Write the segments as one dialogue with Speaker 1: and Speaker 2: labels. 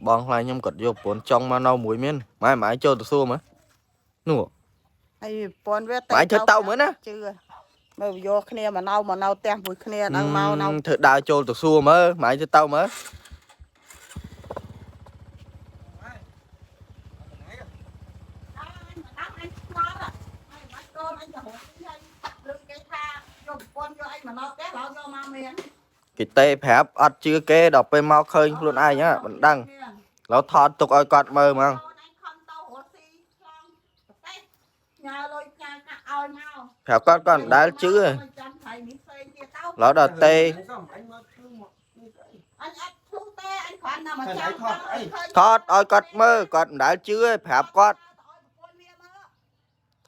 Speaker 1: បងខ្លាញ់ខ្ញុំគាត់យកប្រពន្ធចង់មកនៅមួយមានម៉ែម៉ែចូលទៅសួរមើលនោះ
Speaker 2: ហើយប្រពន្ធវា
Speaker 1: ម៉ែធ្វើទៅមើលណា
Speaker 2: ជឿមើលយកគ្នាមកនៅមកនៅផ្ទះមួយគ្នាដល់មកនៅ
Speaker 1: ធ្វើដើរចូលទៅសួរមើលម៉ែធ្វើទៅមើល
Speaker 2: អញមកដល់អញឆ្ងល់ហើយបាត់កូនអញទៅរកស៊ីហើយលើគេថាយកប្រពន្ធយកអីមកនៅផ្ទះឡើយយកមកមាន
Speaker 1: គេទេប្រាប់អត់ជឿគេដល់ពេលមកឃើញខ្លួនឯងហ៎មិនដឹងឡូវថតទុកឲ្យគាត់មើលហ្មង
Speaker 2: កូនអញខំទៅរកស៊ីឆ្លងប្រទេសញ៉ាលុយញ៉ាកាក់ឲ្យមក
Speaker 1: ប្រាប់គាត់គាត់មិនដែលជឿទេ
Speaker 2: ចាំថៃនេះផ្សេងទៀតទៅ
Speaker 1: ឡូវដល់ទេ
Speaker 3: អញមកធ្វើមកនេះស្អី
Speaker 2: អញអត់ធ្លុះទេអញគ្រាន់តែមកចាំ
Speaker 3: ថតអី
Speaker 1: ថតឲ្យគាត់មើលគាត់មិនដែលជឿទេប្រាប់គាត់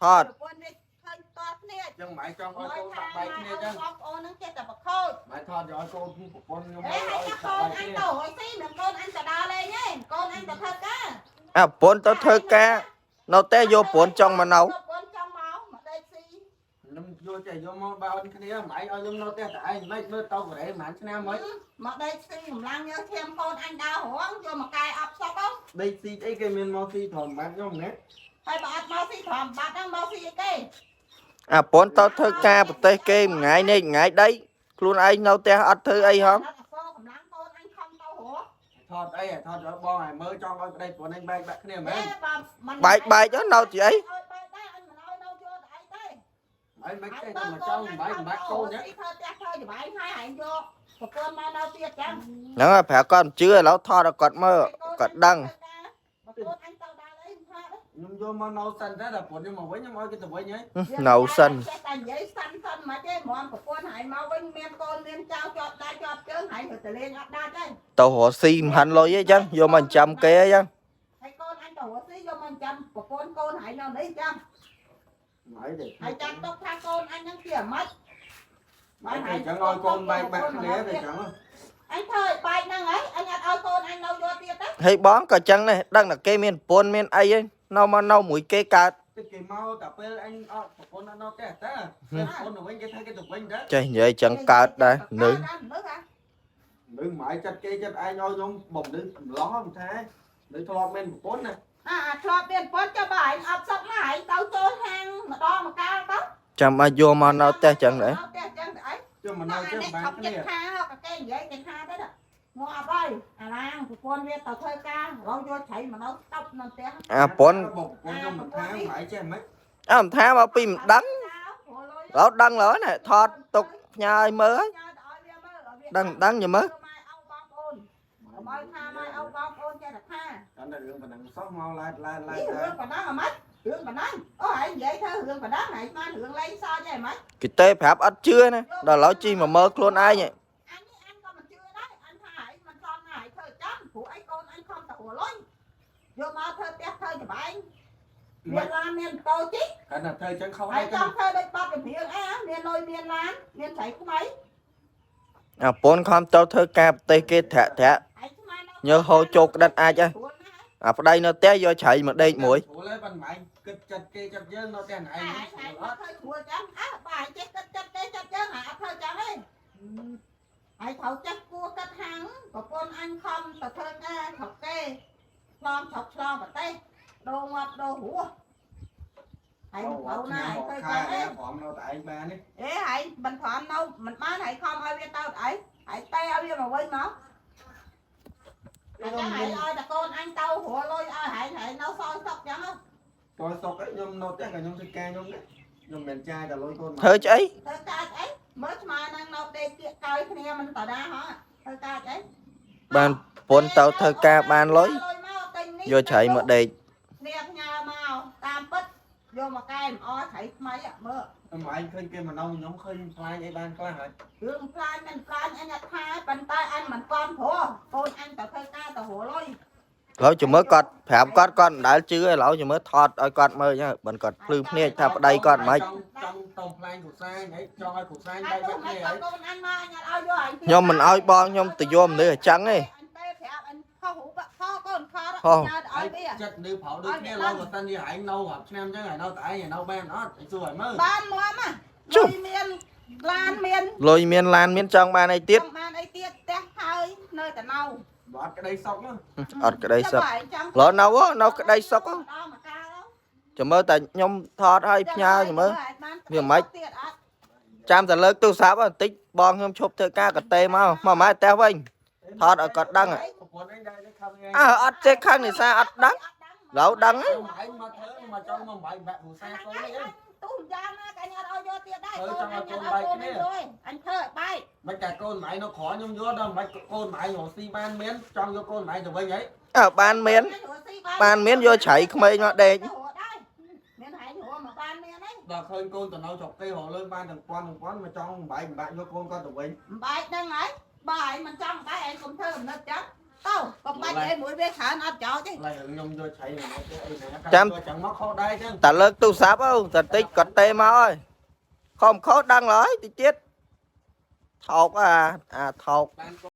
Speaker 1: ថត
Speaker 2: ប្រពន្ធវាឃើញតគ្នា
Speaker 3: ចឹងម៉ែចង់ឲ្យកូនដាក់បែកគ្នាចឹង
Speaker 2: បងប្អូនហ្នឹងចេះតែប្រខូច
Speaker 3: ម៉ែថតយកឲ្យកូនប្រពន្ធខ្ញុំ
Speaker 2: អេហើយចាកូនអញទៅរកស៊ីមិនកូនអញទៅដើរលេងទេកូនអញទៅធ្វើការ
Speaker 1: អាប្រពន្ធទៅធ្វើការនៅតែយកប្រពន្ធចង់មកនៅ
Speaker 2: ប្រពន្ធចង់មកមកដេកស៊ី
Speaker 3: ខ្ញុំយកចេះយកមកបើអូនគ្នាម៉ែឲ្យខ្ញុំនៅផ្ទះតែឯងមិនមើលទៅកូរ៉េប្រហែលឆ្នាំហើយ
Speaker 2: មកដេកស៊ីកម្លាំងយកឈាមកូនអញដើររងយកមកកែអប់សុកទៅ
Speaker 3: ដេកស៊ីអីគេមានមកស៊ីធម្មតាខ្ញុំណា
Speaker 2: ហើយបើអត់មកស៊ីធម្មបាត់ហ្នឹងមកស៊ីអីគេ
Speaker 1: អាប្រពន្ធទៅធ្វើការប្រទេសគេមួយថ្ងៃនេះមួយថ្ងៃដីខ្លួនឯងនៅផ្ទះអត់ធ្វើអីហង
Speaker 2: អត់អសកម្លាំងកូនអញខំទៅរង
Speaker 3: ថតអីថតឲ្យបងឲ្យមើលចង់ឲ្យប្តីប្រពន្ធឯងបែកបាក់គ្នាមែន
Speaker 2: បើមិន
Speaker 1: បែកបែកទៅនៅទីអី
Speaker 2: ឲ្យបែកដែរអញមិនឲ្យនៅយកតែអីទេ
Speaker 3: ឯងមិនចេះតែមកចង់បែកបាក់កូនណា
Speaker 2: ធ្វើផ្ទះធ្វើច្បាយហើយឯងយកប្រពន្ធមកនៅទៀតចឹង
Speaker 1: ហ្នឹងហើយប្រាប់គាត់មិនជឿឥឡូវថតឲ្យគាត់មើលគាត់ដឹង
Speaker 2: ប្រពន្ធអញទៅដើរអីមិនថា
Speaker 3: ខ្ញុំយកមកនៅសិនតែដល់ប្រពន្ធខ្ញុំមកវិញខ្ញុំឲ្យគេទៅវិញហើយ
Speaker 1: នៅសិន
Speaker 2: ចេះតែនិយាយសិនសិនមកទេហ្មងប្រពន្ធហើយមកវិញមានកូនមានចៅជាប់ដៃជាប់ជើងហើយទៅលេងអត់ដាច់ទេ
Speaker 1: ទៅរកស៊ីមិនហាន់លុយអីចឹងយកមកចិញ្ចឹមគេអីចឹង
Speaker 2: ហើយកូនអញទៅរកស៊ីយកមកចាំប្រពន្ធកូនហើយនៅនេះចឹង
Speaker 3: ម៉ែទេ
Speaker 2: ហើយចាំទុកថាកូនអញហ្នឹងជាអាម៉េច
Speaker 3: ម៉ែតែចឹងឲ្យកូនបែកបាក់គ្នាតែចឹង
Speaker 2: អញធ្វើឲ្យបែកហ្នឹងហីអញអត់ឲ្យកូនអញនៅយកទៀតទេ
Speaker 1: ហើយបងក៏ចឹងដែរដឹងតែគេមានប្រពន្ធមានអីឯងនៅមកនៅមួយគេកើត
Speaker 3: តែគេមកតែពេលអញអត់ប្រពន្ធអត់នៅផ្ទះតើប្រពន្ធទៅវិញគេធ្វើគេទៅវិញតើ
Speaker 1: ចេះនិយាយចឹងកើតដែរនឹង
Speaker 2: នឹកហ่ะ
Speaker 3: នឹងម៉ែចិត្តគេចិត្តឯងឲ្យខ្ញុំបំលឺកំឡោះមិនថានៅធ្លាប់មានប្រពន្ធណា
Speaker 2: អាធ្លាប់មានប្រពន្ធចុះបើឯងអត់សុខណាឯងទៅចូលហាងម្ដងម្កាលទៅ
Speaker 1: ចាំបាច់យកមកនៅផ្ទះចឹងដែរ
Speaker 2: នៅផ្ទះចឹងទៅអី
Speaker 3: ជុំមកនៅជុំបានគ្នា
Speaker 2: ចិត្តថាក៏គេនិយាយគេថាទៅងាប់ហើយអាឡាងប្រពន្ធវាទៅធ្វើការរងយកឆៃមកនៅស្តុបនៅផ្ទះ
Speaker 1: អាប្រពន្ធ
Speaker 3: បងប្រពន្ធខ្ញុំមិនថាម៉ែចេះមិន
Speaker 1: អើមិនថាមកពីមិនដឹងឡូវដឹងឡើយណែថតទុកផ្ញើឲ្យមើលហើយដឹងមិនដឹងញមើល
Speaker 2: ម៉ែអោបងប្អូនមកថាម៉ែអោបងប្អូនចេះតែថា
Speaker 3: កាន់តែរឿងប៉ុណ្ណឹងសោះមកឡែតឡែតឡែត
Speaker 2: នេះរឿងប៉ុណ្ណឹងអាម៉េចរឿងប៉ុណ្ណឹងអូឯងនិយាយថារឿងប៉ុណ្ណឹងឯងបានរឿងលេងសើចទេហ្មង
Speaker 1: គេទេប្រាប់អត់ជឿណាដល់ឥឡូវជិះមកមើលខ្លួនឯងហ៎
Speaker 2: អញនេះអញក៏មិនជឿដែរអញថាឯងមិនសមណាឯងធ្វើចាំព្រោះឯងកូនអញខំតែរលុយយកមកធ្វើផ្ទះធ្វើច្បែងមានឡានមានម៉ូតូជិះ
Speaker 3: កាន់តែធ្វើចឹងខុស
Speaker 2: ឯ
Speaker 3: ហើយ
Speaker 2: ងចង់ធ្វើដូចបាត់ចម្រៀងអីហ៎មានលុយមានឡានមានស្រីថ្មី
Speaker 1: អាប្រពន្ធខំទៅធ្វើការប្រទេសគេត្រាក់ត្រាក់
Speaker 2: ឯងស្មាន
Speaker 1: ញើសហូរចូលក្តិតអាចហ៎
Speaker 2: ស្រួលណាស់
Speaker 1: អាប្តីនៅផ្ទះយកជ្រៃមកដេកមួយ
Speaker 3: ស្រួលហើយប៉ុន្តែគិតចិត្តគេចិត្តយើងនៅផ្ទះឯង
Speaker 2: ឯងឯងអត់ធ្វើស្រួលចឹងអើបើឯងចេះគិតចិត្តគេចិត្តយើងហ่าអត់ធ្វើចឹងទេឯងត្រូវចេះគួរគិតហាងប្រពន្ធអញខំទៅធ្វើការស្រុកគេឆ្លងស្រុកឆ្លងប្រទេសដូរងាប់ដូររស់ឯងត្រូវណាឯងធ្វើចឹងទេ
Speaker 3: ព្រមនៅតែឯងបាននេះ
Speaker 2: អេឯងមិនព្រមនៅមិនបានឯងខំឲ្យវាទៅអីឯងតែឲ្យវាមកវិញមកអញ្ចឹងឯងឲ្យតកូនអញទៅរលុយឲ្យឯងឯងនៅសល់សុកចឹង
Speaker 3: តើសុកឯងខ្ញុំនៅផ្ទះក៏ខ្ញុំធ្វើការខ្ញុំដែរខ្ញុំមិនចាយតែលុយកូន
Speaker 1: ធ្វើឆ្អី
Speaker 2: ធ្វើការអីមើលស្មើនឹងនៅដេកគៀកកយគ្នាមិនតដាហ៎ធ្វើការអី
Speaker 1: បានប្រពន្ធទៅធ្វើការបានលុយយកជ្រៃមកដេក
Speaker 2: គ្នាផ្ញើមកតាមពិតយកមកកែមិនអត្រីថ្មីមើល
Speaker 3: ខ្ញុំឯងឃើញគេមកនៅខ្ញុំឃើញខ្លាញ់អីបានខ្លះហើយ
Speaker 2: រឿងផ្លាញមិនផ្លាញអញអត់ថាប៉ុន្តែអញមិនគាំព្រោះកូនអញទៅធ្វើការទៅរលុយ
Speaker 1: ឥឡូវចាំមើលគាត់ប្រាប់គាត់គាត់មិនដែលជឿឥឡូវចាំមើលថតឲ្យគាត់មើលចឹងបើគាត់ភ្លឺភ្នែកថាប្តីគាត់មិន
Speaker 3: ចង់ចង់តំផ្លែងគ្រូសាញហើយចង់ឲ្យគ្រូសាញ
Speaker 2: ហើយ
Speaker 3: បែក
Speaker 2: ទោះមិន
Speaker 3: បាក់គ្នាហើយ
Speaker 2: កូនអញមកអញអត់ឲ្យយកអញ
Speaker 1: ខ្ញុំមិនឲ្យបងខ្ញុំទៅយកមនុស្សអញ្ចឹងទេ
Speaker 2: អញទេប្រាប់អញខុសរូបខុសកូនខុសញើឲ្យវា
Speaker 3: ចិត្តនៅប្រោដូចគ្នាឡើយបើសិនជាឯងនៅរាប់ឆ្នាំចឹងឯងនៅតែឯងឯងនៅបានអត់ឯងសួរឲ្យមើល
Speaker 2: បានមកណា
Speaker 1: ជុំ
Speaker 2: លុយមានឡានមាន
Speaker 1: លុយមានឡានមានចង់បានអីទៀត
Speaker 2: ចង់បានអីទៀតផ្ទះហើយនៅតែនៅ
Speaker 3: បើអត់ក្តីសុខណា
Speaker 1: អត់ក្តីសុខ ឡើយនៅហ៎នៅក្តីសុខហ៎
Speaker 2: ដល់មកកាល
Speaker 1: ចាំមើលតែខ្ញុំថតឲ្យផ្ញើចាំមើល វាមិន
Speaker 2: ទៀតអត់
Speaker 1: ចាំតែលើកទូរស័ព្ទបន្តិចបងខ្ញុំឈប់ធ្វើការកតេមកមកម៉ែផ្ទះវិញថតឲ្យគាត់ដឹងហ៎
Speaker 3: ប្រពន្ធឯងដែរខំថ្ងៃ
Speaker 1: អើអត់ចេះខឹងនេសាអត់ដឹង ឡូវដឹងហ៎
Speaker 3: ឯងមកធ្វើមកចង់មកបាយបាក់គ្រួសារកូននេះឯង
Speaker 2: ទូយ៉ាងណាក៏អញអត់ឲ្យយកទៀតដែរ
Speaker 3: ធ្វើចង់ឲ្យកូន
Speaker 2: អញ
Speaker 3: បែកគ្នា
Speaker 2: អញធ្វើឲ្យបែក
Speaker 3: មិនតែកូនម៉ែនៅក្រខ្ញុំយកដល់មិនកូនម៉ែរកស៊ីបានមានចង់យកកូនម៉ែទៅវិញហី
Speaker 1: អើបានមាន
Speaker 2: អញរកស៊ី
Speaker 1: បានមានយកជ្រៃក្មេងមកដេក
Speaker 2: ទៅរកដែរមានហែងរកមកបានមានទេ
Speaker 3: ដល់ឃើញកូនទៅនៅស្រុកគេរកលុយបានទាំងពាន់ទាំងពាន់មកចង់បាយបាក់យកកូនគាត់ទៅវិញ
Speaker 2: មិនបែកហ្នឹងហើយបើឯងមិនចង់បែកឯងកុំធ្វើអំណិតចឹងទៅកុំបាច់ឯងមួយវាច្រើនអត់ចោលទេ
Speaker 3: ឡើយខ្ញុំយកឆៃមកទៅអីណា
Speaker 1: ចាំ
Speaker 3: ចាំមកខុសដែរចឹង
Speaker 1: តែលើកទូរស័ព្ទអូតែតិចគាត់ទេមកហើយខំខុសដឹងឡើយតិចទៀតថោកអាអាថោក
Speaker 3: បាន